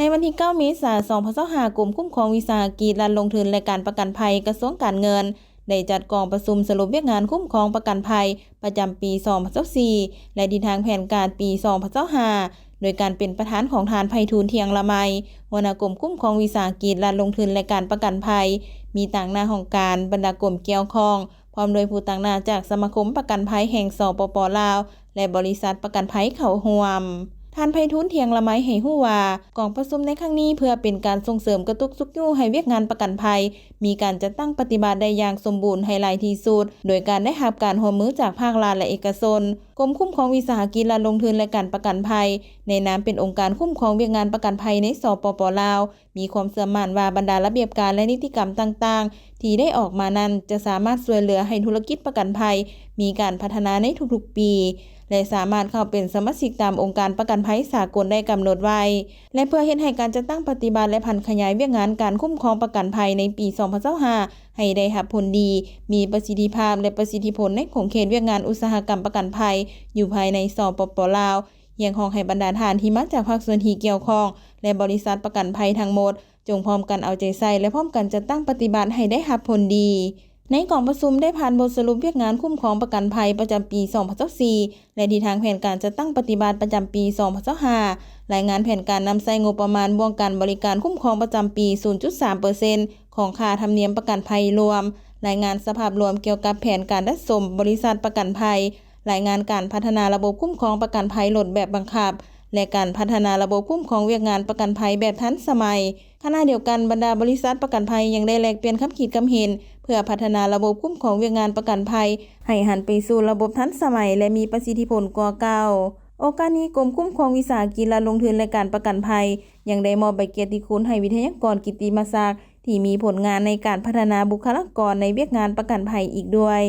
ໃນວັນທີເກົ້າ ເມສາ ສອງພັນຊາວຫ້າ ກົມຄຸ້ມຄອງວິສາຫະກິດ ລັດລົງທຶນ ແລະ ການປະກັນໄພ ກະຊວງການເງິນ ໄດ້ຈັດກອງປະຊຸມສະຫຼຸບວຽກງານຄຸ້ມຄອງປະກັນໄພ ປະຈຳປີ ສອງພັນຊາວສີ່ ແລະ ທິດທາງແຜນການປີ ສອງພັນຊາວຫ້າ ໂດຍການເປັນປະທານຂອງທ່ານ ໄພທູນ ທ່ຽງລະໄມ ຫົວໜ້າກົມຄຸ້ມຄອງວິສາຫະກິດ ລັດລົງທຶນ ແລະ ການປະກັນໄພ, ມີຕາງໜ້າຫ້ອງການ, ບັນດາກົມກ່ຽວຂ້ອງ, ພ້ອມດ້ວຍຜູ້ຕາງໜ້າຈາກສະມາຄົມປະກັນໄພແຫ່ງ ສປປ ລາວ ແລະ ບໍລິສັດປະກັນໄພເຂົ້າຮ່ວມ. ທ່ານ ໄພທູນ ທ່ຽງລະໄມ ໃຫ້ຮູ້ວ່າ ກອງປະຊຸມໃນຄັ້ງນີ້ເພື່ອເປັນການສົ່ງເສີມກະຕຸກຊຸກຍູ້ໃຫ້ວຽກງານປະກັນໄພ ມີການຈັດຕັ້ງປະຕິບັດໄດ້ຢ່າງສົມບູນໃຫ້ຫຼາຍທີ່ສຸດ ໂດຍການໄດ້ຮັບການຮ່ວມມືຈາກພາກລັດ ແລະ ເອກະຊົນ. ກົມຄຸ້ມຄອງວິສາຫະກິດ ລັດລົງທຶນ ແລະ ການປະກັນໄພ ໃນນາມເປັນອົງການຄຸ້ມຄອງວຽກງານປະກັນໄພໃນ ສປປ ລາວ ມີຄວາມເຊື່ອໝັ້ນວ່າບັນດາລະບຽບການ ແລະ ນິຕິກຳຕ່າງໆ ທີ່ໄດ້ອອກມານັ້ນ ຈະສາມາດຊ່ວຍເຫຼືອໃຫ້ທຸລະກິດປະກັນໄພມີການພັດທະນາໃນທຸກໆປີ ແລະ ສາມາດເຂົ້າເປັນສະມາຊິກຕາມອົງການປະກັນໄພສາກົນໄດ້ກຳນົດໄວ້ ແລະ ເພື່ອເຮັດໃຫ້ການຈັດຕັ້ງປະຕິບັດ ແລະ ຜັນຂະຫຍາຍວຽກງານການຄຸ້ມຄອງປະກັນໄພໃນປີ ສອງພັນຊາວຫ້າ ໃຫ້ໄດ້ຮັບຜົນດີ, ມີປະສິດທິພາບ ແລະ ປະສິດທິຜົນໃນຂົງເຂດວຽກງານອຸດສາຫະກຳປະກັນໄພ ຢູ່ພາຍໃນ ສປປ ລາວ, ຮຽກຮ້ອງໃຫ້ບັນດາທ່ານທີ່ມາຈາກພາກສ່ວນທີ່ກ່ຽວຂ້ອງ ແລະ ບໍລິສັດປະກັນໄພທັງໝົດ ຈົ່ງພ້ອມກັນເອົາໃຈໃສ່ ແລະ ພ້ອມກັນຈັດຕັ້ງປະຕິບັດໃຫ້ໄດ້ຮັບຜົນດີ. ໃນກອງປະຊຸມໄດ້ຜ່ານບົດສະຫຼຸບວຽກງານຄຸ້ມຄອງປະກັນໄພປະຈຳປີ ສອງພັນຊາວສີ່ ແລະ ທິດທາງແຜນການຈັດຕັ້ງປະຕິບັດປະຈຳປີ ສອງພັນຊາວຫ້າ, ລາຍງານແຜນການນຳໃຊ້ງົບປະມານບ່ວງການບໍລິການຄຸ້ມຄອງປະຈຳປີ ສູນຈຸດສາມເປີເຊັນ ຂອງຄ່າທຳນຽມປະກັນໄພລວມ, ລາຍງານສະພາບລວມກ່ຽວກັບແຜນການດັດສົມບໍລິສັດປະກັນໄພ, ລາຍງານການພັດທະນາລະບົບຄຸ້ມຄອງປະກັນໄພລົດແບບບັງຄັບ ແລະ ການພັດທະນາລະບົບຄຸ້ມຄອງວຽກງານປະກັນໄພແບບທັນສະໄໝ. ຂະນະດຽວກັນ, ບັນດາບໍລິສັດປະກັນໄພຍັງໄດ້ແລກປ່ຽນຄຳຄິດຄຳເຫັນ ເພື່ອພັດທະນາລະບົບຄຸ້ມຄອງວຽກງານປະກັນໄພ ໃຫ້ຫັນໄປສູ່ລະບົບທັນສະໄໝ ແລະ ມີປະສິດທິຜົນກວ່າເກົ່າ. ໂອກາດນີ້, ກົມຄຸ້ມຄອງວິສາຫະກິດ ລັດລົງທຶນ ແລະ ການປະກັນໄພ ຍັງໄດ້ມອບໃບກຽດຕິຄຸນໃຫ້ວິທະຍາກອນກິດຕິມະສັກ ທີ່ມີຜົນງານໃນການພັດທະນາບຸກຄະລາກອນໃນວຽກງານປະກັນໄພອີກດ້ວຍ.